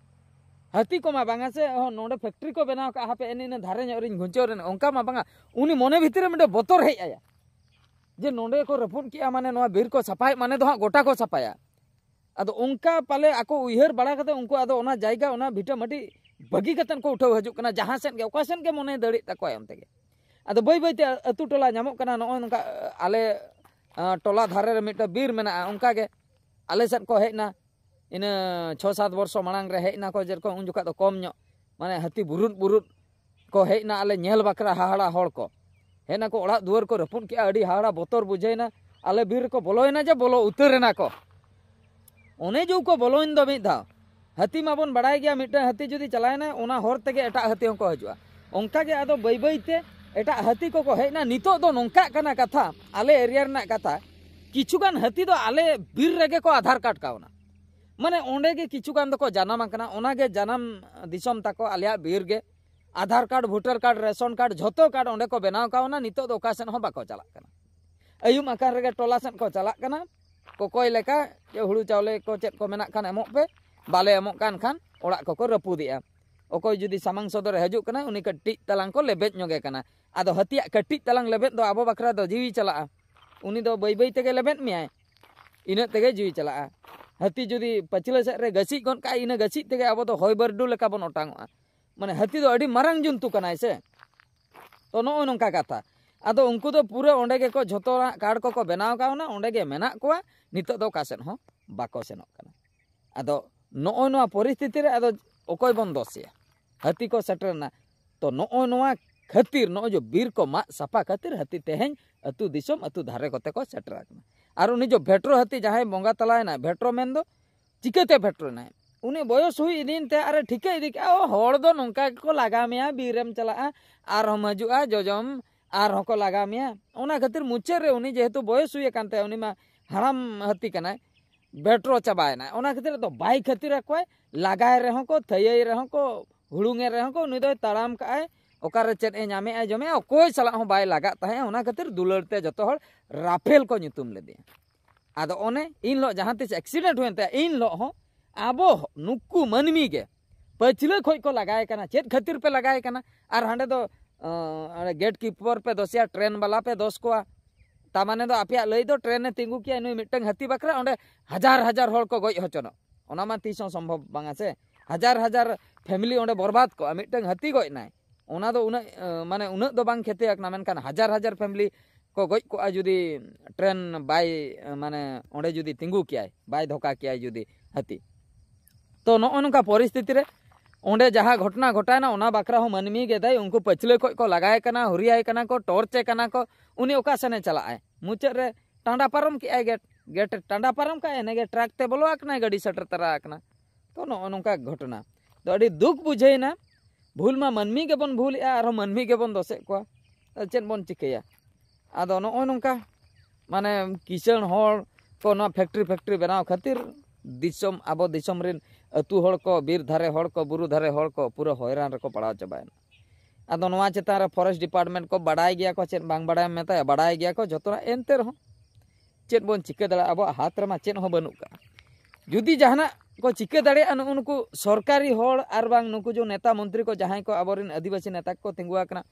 ᱦᱟᱹᱛᱤ ᱠᱚᱢᱟ ᱵᱟᱝᱟ ᱥᱮ, ᱚᱦᱚ, ᱱᱚᱰᱮ ᱯᱷᱮᱠᱴᱨᱤ ᱠᱚ ᱵᱮᱱᱟᱣ ᱠᱟᱜᱼᱟ, ᱦᱟᱯᱮ ᱮᱱ ᱤᱱᱟᱹ ᱫᱷᱟᱨᱮ ᱧᱚᱜ ᱨᱤᱧ ᱜᱷᱩᱧᱪᱟᱹᱣ ᱨᱮᱱ, ᱚᱱᱠᱟ ᱢᱟ ᱵᱟᱝᱟ᱾ ᱩᱱᱤ ᱢᱚᱱᱮ ᱵᱷᱤᱛᱤᱨ ᱨᱮ ᱢᱤᱫᱴᱮᱱ ᱵᱚᱛᱚᱨ ᱦᱮᱡ ᱟᱭᱟ ᱡᱮ ᱱᱚᱰᱮ ᱠᱚ ᱨᱟᱹᱯᱩᱫ ᱠᱮᱜᱼᱟ, ᱢᱟᱱᱮ ᱱᱚᱣᱟ ᱵᱤᱨ ᱠᱚ ᱥᱟᱯᱷᱟᱭᱮᱫ, ᱢᱟᱱᱮ ᱫᱚ ᱦᱟᱸᱜ ᱜᱚᱴᱟ ᱠᱚ ᱥᱟᱯᱷᱟᱭᱟ᱾ ᱟᱫᱚ ᱚᱱᱠᱟ ᱯᱟᱞᱮ ᱟᱠᱚ ᱩᱭᱦᱟᱹᱨ ᱵᱟᱲᱟ ᱠᱟᱛᱮ ᱩᱱᱠᱩ ᱟᱫᱚ ᱚᱱᱟ ᱡᱟᱭᱜᱟ, ᱚᱱᱟ ᱵᱷᱤᱴᱟᱹ ᱢᱟᱹᱴᱤ ᱵᱟᱹᱜᱤ ᱠᱟᱛᱮ ᱠᱚ ᱩᱴᱷᱟᱹᱣ ᱦᱤᱡᱩᱜ ᱠᱟᱱᱟ, ᱡᱟᱦᱟᱸ ᱥᱮᱫ ᱜᱮ, ᱚᱠᱟ ᱥᱮᱫ ᱜᱮ ᱢᱚᱱᱮ ᱫᱟᱹᱲᱮᱜ ᱛᱟᱠᱚᱣᱟ ᱚᱱᱛᱮ ᱜᱮ᱾ ᱟᱫᱚ ᱵᱟᱹᱭ ᱵᱟᱹᱭ ᱛᱮ ᱟᱹᱛᱩ ᱴᱚᱞᱟ ᱧᱟᱢᱚᱜ ᱠᱟᱱᱟ᱾ ᱱᱚᱜᱼᱚᱭ ᱱᱚᱝᱠᱟ, ᱟᱞᱮ, ᱟᱸ, ᱴᱚᱞᱟ ᱫᱷᱟᱨᱮ ᱨᱮ ᱢᱤᱫᱴᱟᱝ ᱵᱤᱨ ᱢᱮᱱᱟᱜᱼᱟ, ᱚᱱᱠᱟ ᱜᱮ ᱟᱞᱮ ᱥᱮᱫ ᱠᱚ ᱦᱮᱡ ᱮᱱᱟ᱾ ᱤᱱᱟᱹ ᱪᱷᱚ ᱥᱟᱛ ᱵᱚᱨᱥᱚ ᱢᱟᱲᱟᱝ ᱨᱮ ᱦᱮᱡ ᱮᱱᱟ ᱠᱚ, ᱡᱮᱨᱚᱠᱚᱢ ᱩᱱ ᱡᱚᱠᱷᱟᱡ ᱫᱚ ᱠᱚᱢ ᱧᱚᱜ᱾ ᱢᱟᱱᱮ ᱦᱟᱹᱛᱤ ᱵᱩᱨᱩᱫ ᱵᱩᱨᱩᱫ ᱠᱚ ᱦᱮᱡ ᱮᱱᱟ ᱟᱞᱮ ᱧᱮᱞ ᱵᱟᱠᱷᱨᱟ, ᱦᱟᱦᱟᱲᱟ ᱦᱚᱲ ᱠᱚ ᱦᱮᱡ ᱱᱟᱠᱚ, ᱚᱲᱟᱜ ᱫᱩᱣᱟᱹᱨ ᱠᱚ ᱨᱟᱹᱯᱩᱫ ᱠᱮᱜᱼᱟ, ᱟᱹᱰᱤ ᱦᱟᱦᱟᱲᱟ ᱵᱚᱛᱚᱨ ᱵᱩᱡᱷᱟᱹᱣ ᱮᱱᱟ, ᱟᱞᱮ ᱵᱤᱨ ᱨᱮᱠᱚ ᱵᱚᱞᱚᱭᱮᱱᱟ ᱡᱮ ᱵᱚᱞᱚ ᱩᱛᱟᱹᱨ ᱮᱱᱟ ᱠᱚ᱾ ᱚᱱᱮ ᱡᱮ ᱠᱚ ᱵᱚᱞᱚᱭᱮᱱ ᱫᱚ ᱢᱤᱫ ᱫᱷᱟᱣ, ᱦᱟᱹᱛᱤ ᱢᱟᱵᱚᱱ ᱵᱟᱲᱟᱭ ᱜᱮᱭᱟ, ᱢᱤᱫᱴᱟᱝ ᱦᱟᱹᱛᱤ ᱡᱩᱫᱤ ᱪᱟᱞᱟᱣᱮᱱᱟ ᱚᱱᱟ ᱦᱚᱨ ᱛᱮᱜᱮ ᱮᱴᱟᱜ ᱦᱟᱹᱛᱤ ᱦᱚᱸᱠᱚ ᱦᱤᱡᱩᱜᱼᱟ᱾ ᱚᱱᱠᱟ ᱜᱮ ᱟᱫᱚ ᱵᱟᱹᱭ ᱵᱟᱹᱭ ᱛᱮ ᱮᱴᱟᱜ ᱦᱟᱹᱛᱤ ᱠᱚᱠᱚ ᱦᱮᱡ ᱮᱱᱟ᱾ ᱱᱤᱛᱚᱜ ᱫᱚ ᱱᱚᱝᱠᱟᱜ ᱠᱟᱱᱟ ᱠᱟᱛᱷᱟ, ᱟᱞᱮ ᱮᱨᱤᱭᱟ ᱨᱮᱱᱟᱜ ᱠᱟᱛᱷᱟ, ᱠᱤᱪᱷᱩ ᱜᱟᱱ ᱦᱟᱹᱛᱤ ᱫᱚ ᱟᱞᱮ ᱵᱤᱨ ᱨᱮᱜᱮ ᱠᱚ ᱟᱫᱷᱟᱨ ᱠᱟᱨᱰ ᱠᱟᱣᱱᱟ᱾ ᱢᱟᱱᱮ ᱚᱸᱰᱮ ᱜᱮ ᱠᱤᱪᱷᱩ ᱜᱟᱱ ᱫᱚᱠᱚ ᱡᱟᱱᱟᱢ ᱟᱠᱟᱱᱟ, ᱚᱱᱟ ᱜᱮ ᱡᱟᱱᱟᱢ ᱫᱤᱥᱚᱢ ᱛᱟᱠᱚ ᱟᱞᱮᱭᱟᱜ ᱵᱤᱨ ᱜᱮ᱾ Aadhaar card, voter card, ration card ᱡᱷᱚᱛᱚ ᱠᱟᱨᱰ ᱚᱸᱰᱮ ᱠᱚ ᱵᱮᱱᱟᱣ ᱠᱟᱣᱱᱟ᱾ ᱱᱤᱛᱚᱜ ᱫᱚ ᱚᱠᱟ ᱥᱮᱫ ᱦᱚᱸ ᱵᱟᱠᱚ ᱪᱟᱞᱟᱜ ᱠᱟᱱᱟ᱾ ᱟᱹᱭᱩᱵ ᱟᱠᱟᱱ ᱨᱮᱜᱮ ᱴᱚᱞᱟ ᱥᱮᱫ ᱠᱚ ᱪᱟᱞᱟᱜ ᱠᱟᱱᱟ᱾ ᱠᱚᱠᱚᱭ ᱞᱮᱠᱟ ᱡᱮ ᱦᱩᱲᱩ ᱪᱟᱣᱞᱮ ᱠᱚ ᱪᱮᱫ ᱠᱚ ᱢᱮᱱᱟᱜ ᱠᱷᱟᱱ ᱮᱢᱚᱜ ᱯᱮ, ᱵᱟᱞᱮ ᱮᱢᱚᱜ ᱠᱟᱱ ᱠᱷᱟᱱ ᱚᱲᱟᱜ ᱠᱚᱠᱚ ᱨᱟᱹᱯᱩᱫᱮᱜᱼᱟ᱾ ᱚᱠᱚᱭ ᱡᱩᱫᱤ ᱥᱟᱢᱟᱝ ᱥᱚᱫᱚᱨᱮ ᱦᱤᱡᱩᱜ ᱠᱟᱱᱟ, ᱩᱱᱤ ᱠᱟᱹᱴᱤᱡ ᱛᱟᱞᱟᱝ ᱠᱚ ᱞᱮᱵᱮᱫ ᱧᱚᱜᱮ ᱠᱟᱱᱟ᱾ ᱟᱫᱚ ᱦᱟᱹᱛᱤᱭᱟᱜ ᱠᱟᱹᱴᱤᱡ ᱛᱟᱞᱟᱝ ᱞᱮᱵᱮᱫ ᱫᱚ ᱟᱵᱚ ᱵᱟᱠᱷᱨᱟ ᱫᱚ ᱡᱤᱣᱤ ᱪᱟᱞᱟᱜᱼᱟ᱾ ᱩᱱᱤ ᱫᱚ ᱵᱟᱹᱭ ᱵᱟᱹᱭ ᱛᱮᱜᱮ ᱞᱮᱵᱮᱫ ᱢᱮᱭᱟᱭ, ᱤᱱᱟᱹᱜ ᱛᱮᱜᱮ ᱡᱤᱣᱤ ᱪᱟᱞᱟᱜᱼᱟ᱾ ᱦᱟᱹᱛᱤ ᱡᱩᱫᱤ ᱯᱟᱹᱪᱷᱞᱟᱹ ᱥᱮᱫ ᱨᱮ ᱜᱟᱹᱥᱤᱡ ᱜᱚᱫ ᱠᱟᱜᱼᱟᱭ, ᱤᱱᱟᱹ ᱜᱟᱹᱥᱤᱡ ᱛᱮᱜᱮ ᱟᱵᱚ ᱫᱚ ᱦᱚᱭ ᱵᱟᱹᱨᱰᱩ ᱞᱮᱠᱟ ᱵᱚᱱ ᱚᱴᱟᱝᱚᱜᱼᱟ᱾ ᱢᱟᱱᱮ ᱦᱟᱹᱛᱤ ᱫᱚ ᱟᱹᱰᱤ ᱢᱟᱨᱟᱝ ᱡᱚᱱᱛᱩ ᱠᱟᱱᱟᱭ ᱥᱮ᱾ ᱛᱚ ᱱᱚᱜᱼᱚᱭ ᱱᱚᱝᱠᱟ ᱠᱟᱛᱷᱟ᱾ ᱟᱫᱚ ᱩᱱᱠᱩ ᱫᱚ ᱯᱩᱨᱟᱹ ᱚᱸᱰᱮ ᱜᱮᱠᱚ ᱡᱷᱚᱛᱚᱣᱟᱜ ᱠᱟᱨᱰ ᱠᱚᱠᱚ ᱵᱮᱱᱟᱣ ᱠᱟᱣᱱᱟ, ᱚᱸᱰᱮ ᱜᱮ ᱢᱮᱱᱟᱜ ᱠᱚᱣᱟ, ᱱᱤᱛᱚᱜ ᱫᱚ ᱚᱠᱟ ᱥᱮᱫ ᱦᱚᱸ ᱵᱟᱠᱚ ᱥᱮᱱᱚᱜ ᱠᱟᱱᱟ᱾ ᱟᱫᱚ ᱱᱚᱜᱼᱚᱭ ᱱᱚᱣᱟ ᱯᱚᱨᱤᱥᱛᱷᱤᱛᱤ ᱨᱮ ᱟᱫᱚ ᱚᱠᱚᱭ ᱵᱚᱱ ᱫᱳᱥᱮᱭᱟ? ᱦᱟᱹᱛᱤ ᱠᱚ ᱥᱮᱴᱮᱨ ᱮᱱᱟ᱾ ᱛᱚ ᱱᱚᱜᱼᱚᱭ ᱱᱚᱣᱟ ᱠᱷᱟᱹᱛᱤᱨ, ᱱᱚᱜᱼᱚᱭ ᱡᱮ ᱵᱤᱨ ᱠᱚ ᱢᱟᱜ ᱥᱟᱯᱷᱟ ᱠᱷᱟᱹᱛᱤᱨ ᱦᱟᱹᱛᱤ ᱛᱮᱦᱮᱧ ᱟᱹᱛᱩ ᱫᱤᱥᱚᱢ, ᱟᱹᱛᱩ ᱫᱷᱟᱨᱮ ᱠᱚᱛᱮ ᱠᱚ ᱥᱮᱴᱮᱨ ᱟᱠᱟᱱᱟ᱾ ᱟᱨ ᱩᱱᱤ ᱡᱮ ᱵᱷᱮᱴᱨᱳ ᱦᱟᱹᱛᱤ ᱡᱟᱦᱟᱸᱭ ᱵᱚᱸᱜᱟ ᱛᱟᱞᱟᱭᱮᱱᱟᱭ, ᱵᱷᱮᱴᱨᱳ ᱢᱮᱱᱫᱚ ᱪᱤᱠᱟᱹᱛᱮ ᱵᱷᱮᱴᱨᱳ ᱮᱱᱟᱭ? ᱩᱱᱤ ᱵᱚᱭᱚᱥ ᱦᱩᱭ ᱤᱫᱤᱭᱮᱱ ᱛᱮ ᱟᱨᱮ ᱴᱷᱤᱠᱟᱹ ᱤᱫᱤ ᱠᱮᱜᱼᱟ, ᱚ, ᱦᱚᱲ ᱫᱚ ᱱᱚᱝᱠᱟ ᱜᱮᱠᱚ ᱞᱟᱜᱟ ᱢᱮᱭᱟ, ᱵᱤᱨ ᱮᱢ ᱪᱟᱞᱟᱜᱼᱟ, ᱟᱨᱦᱚᱸᱢ ᱦᱤᱡᱩᱜᱼᱟ, ᱡᱚᱡᱚᱢ ᱟᱨᱦᱚᱸ ᱠᱚ ᱞᱟᱜᱟ ᱢᱮᱭᱟ᱾ ᱚᱱᱟ ᱠᱷᱟᱹᱛᱤᱨ ᱢᱩᱪᱟᱹᱫ ᱨᱮ ᱩᱱᱤ ᱡᱮᱦᱮᱛᱩ ᱵᱚᱭᱚᱥ ᱦᱩᱭ ᱟᱠᱟᱱ ᱛᱟᱭᱟ, ᱩᱱᱤ ᱢᱟ ᱦᱟᱲᱟᱢ ᱦᱟᱹᱛᱤ ᱠᱟᱱᱟᱭ, ᱵᱷᱮᱴᱨᱳ ᱪᱟᱵᱟᱭᱮᱱᱟᱭ᱾ ᱚᱱᱟ ᱠᱷᱟᱹᱛᱤᱨ ᱫᱚ ᱵᱟᱭ ᱠᱷᱟᱹᱛᱤᱨ ᱟᱠᱚᱣᱟᱭ, ᱞᱟᱜᱟᱭ ᱨᱮᱦᱚᱸ ᱠᱚ, ᱛᱷᱟᱹᱭᱟᱹᱭ ᱨᱮᱦᱚᱸ ᱠᱚ, ᱦᱩᱲᱩᱝᱮ ᱨᱮᱦᱚᱸ ᱠᱚ, ᱩᱱᱤ ᱫᱚᱭ ᱛᱟᱲᱟᱢ ᱠᱟᱜᱼᱟᱭ, ᱚᱠᱟᱨᱮ ᱪᱮᱫ ᱮ ᱧᱟᱢᱮᱜᱼᱟ ᱡᱚᱢᱮᱜᱼᱟ, ᱚᱠᱚᱭ ᱥᱟᱞᱟᱜ ᱦᱚᱸ ᱵᱟᱭ ᱞᱟᱜᱟᱜ ᱛᱟᱦᱮᱸᱜᱼᱟ᱾ ᱚᱱᱟ ᱠᱷᱟᱹᱛᱤᱨ ᱫᱩᱞᱟᱹᱲ ᱛᱮ ᱡᱚᱛᱚ ᱦᱚᱲ ᱨᱟᱯᱷᱮᱞ ᱠᱚ ᱧᱩᱛᱩᱢ ᱞᱮᱫᱮᱭᱟ᱾ ᱟᱫᱚ ᱚᱱᱮ ᱤᱱ ᱦᱤᱞᱳᱜ ᱡᱟᱦᱟᱸ ᱛᱤᱥ ᱮᱠᱥᱤᱰᱮᱱᱴ ᱦᱩᱭᱮᱱ ᱛᱟᱭᱟ, ᱤᱱ ᱦᱤᱞᱳᱜ ᱦᱚᱸ ᱟᱵᱚ ᱱᱩᱠᱩ ᱢᱟᱹᱱᱢᱤ ᱜᱮ ᱯᱟᱹᱪᱷᱞᱟᱹ ᱠᱷᱚᱡ ᱠᱚ ᱞᱟᱜᱟᱭ ᱠᱟᱱᱟ, ᱪᱮᱫ ᱠᱷᱟᱹᱛᱤᱨ ᱯᱮ ᱞᱟᱜᱟᱭ ᱠᱟᱱᱟ? ᱟᱨ ᱦᱟᱸᱰᱮ ᱫᱚ ᱜᱮᱴ ᱠᱤᱯᱚᱨ ᱯᱮ ᱫᱳᱥᱮᱭᱟ, ᱴᱨᱮᱱ ᱵᱟᱞᱟ ᱯᱮ ᱫᱳᱥ ᱠᱚᱣᱟ᱾ ᱛᱟ ᱢᱟᱱᱮ ᱫᱚ ᱟᱯᱮᱭᱟᱜ ᱞᱟᱹᱭ ᱫᱚ ᱴᱨᱮᱱ ᱮ ᱛᱤᱸᱜᱩ ᱠᱮᱭᱟ ᱱᱩᱭ ᱢᱤᱫᱴᱟᱝ ᱦᱟᱹᱛᱤ ᱵᱟᱠᱷᱨᱟ, ᱚᱸᱰᱮ ᱦᱟᱡᱟᱨ ᱦᱟᱡᱟᱨ ᱦᱚᱲ ᱠᱚ ᱜᱚᱡ ᱦᱚᱪᱚᱱᱚᱜ, ᱚᱱᱟ ᱢᱟ ᱛᱤᱥ ᱦᱚᱸ ᱥᱚᱢᱵᱷᱚᱵ ᱵᱟᱝᱟ ᱥᱮ᱾ ᱦᱟᱡᱟᱨ ᱦᱟᱡᱟᱨ ᱯᱷᱮᱢᱤᱞᱤ ᱚᱸᱰᱮ ᱵᱚᱨᱵᱟᱫ ᱠᱚᱜᱼᱟ, ᱢᱤᱫᱴᱟᱝ ᱦᱟᱹᱛᱤ ᱜᱚᱡ ᱮᱱᱟᱭ᱾ ᱚᱱᱟ ᱫᱚ ᱩᱱᱟᱹᱜ, ᱮ, ᱢᱟᱱᱮ ᱩᱱᱟᱹᱜ ᱫᱚ ᱵᱟᱝ ᱠᱷᱮᱛᱤ ᱟᱠᱟᱱᱟ, ᱢᱮᱱᱠᱷᱟᱱ ᱦᱟᱡᱟᱨ ᱦᱟᱡᱟᱨ ᱯᱷᱮᱢᱤᱞᱤ ᱠᱚ ᱜᱚᱡ ᱠᱚᱜᱼᱟ ᱡᱩᱫᱤ ᱴᱨᱮᱱ ᱵᱟᱭ, ᱮ, ᱢᱟᱱᱮ ᱚᱸᱰᱮ ᱡᱩᱫᱤ ᱛᱤᱸᱜᱩ ᱠᱮᱭᱟᱭ, ᱵᱟᱭ ᱫᱷᱚᱠᱟ ᱠᱮᱭᱟᱭ ᱡᱩᱫᱤ ᱦᱟᱹᱛᱤ᱾ ᱛᱚ ᱱᱚᱜᱼᱚ ᱱᱚᱝᱠᱟ ᱯᱚᱨᱤᱥᱛᱷᱤᱛᱤ ᱨᱮ ᱚᱸᱰᱮ ᱡᱟᱦᱟᱸ ᱜᱷᱚᱴᱚᱱᱟ ᱜᱷᱚᱴᱟᱭᱱᱟ, ᱚᱱᱟ ᱵᱟᱠᱷᱨᱟ ᱦᱚᱸ ᱢᱟᱹᱱᱢᱤ ᱜᱮ ᱫᱟᱭ᱾ ᱩᱱᱠᱩ ᱯᱟᱹᱪᱷᱞᱟᱹ ᱠᱷᱚᱡ ᱠᱚ ᱞᱟᱜᱟᱭ ᱠᱟᱱᱟ, ᱦᱩᱨᱤᱭᱟᱭ ᱠᱟᱱᱟ ᱠᱚ, ᱴᱚᱨᱪᱮ ᱠᱟᱱᱟ ᱠᱚ, ᱩᱱᱤ ᱚᱠᱟ ᱥᱮᱱᱮ ᱪᱟᱞᱟᱜᱼᱟᱭ? ᱢᱩᱪᱟᱹᱫ ᱨᱮ ᱴᱟᱸᱰᱟ ᱯᱟᱨᱚᱢ ᱠᱮᱜᱼᱟᱭ ᱜᱮᱴ, ᱜᱮᱴ ᱴᱟᱸᱰᱟ ᱯᱟᱨᱚᱢ ᱠᱟᱜᱼᱟᱭ, ᱮᱱᱮᱜᱮ ᱴᱨᱟᱠ ᱛᱮ ᱵᱚᱞᱚ ᱟᱠᱟᱱᱟᱭ, ᱜᱟᱹᱰᱤ ᱥᱮᱴᱮᱨ ᱛᱟᱨᱟ ᱟᱠᱟᱱᱟ᱾ ᱛᱚ, ᱱᱚᱜᱼᱚ ᱱᱚᱝᱠᱟ ᱜᱷᱚᱴᱚᱱᱟ ᱫᱚ ᱟᱹᱰᱤ ᱫᱩᱠ ᱵᱩᱡᱷᱟᱹᱣᱮᱱᱟ᱾ ᱵᱷᱩᱞ ᱢᱟ ᱢᱟᱹᱱᱢᱤ ᱜᱮᱵᱚᱱ ᱵᱷᱩᱞᱮᱜᱼᱟ, ᱟᱨᱦᱚᱸ ᱢᱟᱹᱱᱢᱤ ᱜᱮᱵᱚᱱ ᱫᱚᱥᱮᱫ ᱠᱚᱣᱟ᱾ ᱟᱫᱚ ᱪᱮᱫ ᱵᱚᱱ ᱪᱤᱠᱟᱹᱭᱟ? ᱟᱫᱚ ᱱᱚᱜᱼᱚᱭ ᱱᱚᱝᱠᱟ, ᱢᱟᱱᱮ, ᱠᱤᱥᱟᱹᱬ ᱦᱚᱲ ᱠᱚ ᱱᱚᱣᱟ ᱯᱷᱮᱠᱴᱨᱤ ᱯᱷᱮᱠᱴᱨᱤ ᱵᱮᱱᱟᱣ ᱠᱷᱟᱹᱛᱤᱨ ᱫᱤᱥᱚᱢ, ᱟᱵᱚ ᱫᱤᱥᱚᱢ ᱨᱮᱱ ᱟᱹᱛᱩ ᱦᱚᱲ ᱠᱚ, ᱵᱤᱨ ᱫᱷᱟᱨᱮ ᱦᱚᱲ ᱠᱚ, ᱵᱩᱨᱩ ᱫᱷᱟᱨᱮ ᱦᱚᱲ ᱠᱚ ᱯᱩᱨᱟᱹ ᱦᱚᱭᱨᱟᱱ ᱨᱮᱠᱚ ᱯᱟᱲᱟᱣ ᱪᱟᱵᱟᱭᱮᱱᱟ᱾ ᱟᱫᱚ ᱱᱚᱣᱟ ᱪᱮᱛᱟᱱ ᱨᱮ ᱯᱷᱚᱨᱮᱥᱴ ᱰᱤᱯᱟᱨᱴᱢᱮᱱᱴ ᱠᱚ ᱵᱟᱰᱟᱭ ᱜᱮᱭᱟ ᱠᱚ, ᱪᱮᱫ ᱵᱟᱝ ᱵᱟᱰᱟᱭᱮᱢ ᱢᱮᱛᱟᱭᱟ, ᱵᱟᱰᱟᱭ ᱜᱮᱭᱟ ᱠᱚ ᱡᱚᱛᱚᱱᱟᱜ᱾ ᱮᱱᱛᱮ ᱨᱮᱦᱚᱸ ᱪᱮᱫ ᱵᱚᱱ ᱪᱤᱠᱟᱹ ᱫᱟᱲᱮᱭᱟᱜᱼᱟ? ᱟᱵᱚᱣᱟᱜ ᱦᱟᱛ ᱨᱮᱢᱟ ᱪᱮᱫ ᱦᱚᱸ ᱵᱟᱹᱱᱩᱜ ᱠᱟᱜᱼᱟ᱾ ᱡᱩᱫᱤ ᱡᱟᱦᱟᱱᱟᱜ ᱠᱚ ᱪᱤᱠᱟᱹ ᱫᱟᱲᱮᱭᱟᱜᱼᱟ, ᱱᱩᱜᱼᱩ ᱱᱩᱠᱩ ᱥᱚᱨᱠᱟᱨᱤ ᱦᱚᱲ ᱟᱨ ᱵᱟᱝ ᱱᱩᱠᱩ ᱡᱮ ᱱᱮᱛᱟ ᱢᱚᱱᱛᱨᱤ ᱠᱚ, ᱡᱟᱦᱟᱸᱭ ᱠᱚ ᱟᱵᱚᱨᱮᱱ ᱟᱹᱫᱤᱵᱟᱹᱥᱤ ᱱᱮᱛᱟ ᱠᱚ ᱛᱤᱸᱜᱩ ᱟᱠᱟᱱᱟ,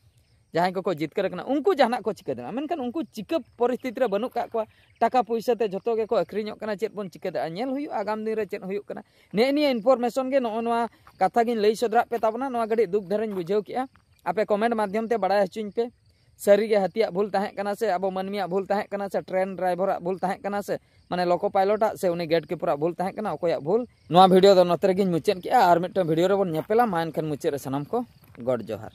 ᱡᱟᱦᱟᱸᱭ ᱠᱚᱠᱚ ᱡᱤᱛᱠᱟᱹᱨ ᱟᱠᱟᱱᱟ, ᱩᱱᱠᱩ ᱡᱟᱦᱟᱱᱟᱜ ᱠᱚ ᱪᱤᱠᱟᱹ ᱫᱟᱲᱮᱭᱟᱜᱼᱟ᱾ ᱢᱮᱱᱠᱷᱟᱱ ᱩᱱᱠᱩ ᱪᱤᱠᱟᱹ ᱯᱚᱨᱤᱥᱛᱷᱤᱛᱤ ᱨᱮ ᱵᱟᱹᱱᱩᱜ ᱠᱟᱜ ᱠᱚᱣᱟ, ᱴᱟᱠᱟ ᱯᱩᱭᱥᱟᱹ ᱛᱮ ᱡᱷᱚᱛᱚ ᱜᱮᱠᱚ ᱟᱹᱠᱷᱨᱤᱧᱚᱜ ᱠᱟᱱᱟ᱾ ᱪᱮᱫ ᱵᱚᱱ ᱪᱤᱠᱟᱹ ᱫᱟᱲᱮᱭᱟᱜᱼᱟ? ᱧᱮᱞ ᱦᱩᱭᱩᱜᱼᱟ ᱟᱜᱟᱢ ᱫᱤᱱ ᱨᱮ ᱪᱮᱫ ᱦᱩᱭᱩᱜ ᱠᱟᱱᱟ᱾ ᱱᱮᱜᱼᱮ ᱱᱤᱭᱟᱹ ᱤᱱᱯᱷᱚᱨᱢᱮᱥᱚᱱ ᱜᱮ ᱱᱚᱜᱼᱚ ᱱᱚᱣᱟ ᱠᱟᱛᱷᱟ ᱜᱤᱧ ᱞᱟᱹᱭ ᱥᱚᱫᱚᱨᱟᱜ ᱯᱮ ᱛᱟᱵᱚᱱᱟ᱾ ᱱᱚᱣᱟ ᱠᱟᱹᱴᱤᱡ ᱫᱩᱠ ᱫᱷᱟᱨᱟᱧ ᱵᱩᱡᱷᱟᱹᱣ ᱠᱮᱜᱼᱟ᱾ ᱟᱯᱮ ᱠᱚᱢᱮᱱᱴ ᱢᱟᱫᱽᱫᱷᱚᱢ ᱛᱮ ᱵᱟᱲᱟᱭ ᱦᱚᱪᱚᱧ ᱯᱮ, ᱥᱟᱹᱨᱤᱜᱮ ᱦᱟᱹᱛᱤᱭᱟᱜ ᱵᱷᱩᱞ ᱛᱟᱦᱮᱸ ᱠᱟᱱᱟ ᱥᱮ ᱟᱵᱚ ᱢᱟᱹᱱᱢᱤᱭᱟᱜ ᱵᱷᱩᱞ ᱛᱟᱦᱮᱸ ᱠᱟᱱᱟ ᱥᱮ ᱴᱨᱮᱱ ᱰᱨᱟᱭᱵᱷᱟᱨᱟᱜ ᱵᱷᱩᱞ ᱛᱟᱦᱮᱸ ᱠᱟᱱᱟ ᱥᱮ, ᱢᱟᱱᱮ, ᱞᱳᱠᱳ ᱯᱟᱭᱞᱚᱴᱟᱜ ᱥᱮ ᱩᱱᱤ ᱜᱮᱴ ᱠᱤᱯᱟᱨᱟᱜ ᱵᱷᱩᱞ ᱛᱟᱦᱮᱸ ᱠᱟᱱᱟ, ᱚᱠᱚᱭᱟᱜ ᱵᱷᱩᱞ? ᱱᱚᱣᱟ ᱵᱷᱤᱰᱤᱭᱳ ᱫᱚ ᱱᱚᱛᱮ ᱨᱮᱜᱮᱧ ᱢᱩᱪᱟᱹᱫ ᱠᱮᱜᱼᱟ᱾ ᱟᱨ ᱢᱤᱫᱴᱟᱝ ᱵᱷᱤᱰᱤᱭᱳ ᱨᱮᱵᱚᱱ ᱧᱮᱯᱮᱞᱟ᱾ ᱢᱟ ᱮᱱᱠᱷᱟᱱ ᱢᱩᱪᱟᱹᱫ ᱨᱮ ᱥᱟᱱᱟᱢ ᱠᱚ ᱜᱚᱰ ᱡᱚᱦᱟᱨ᱾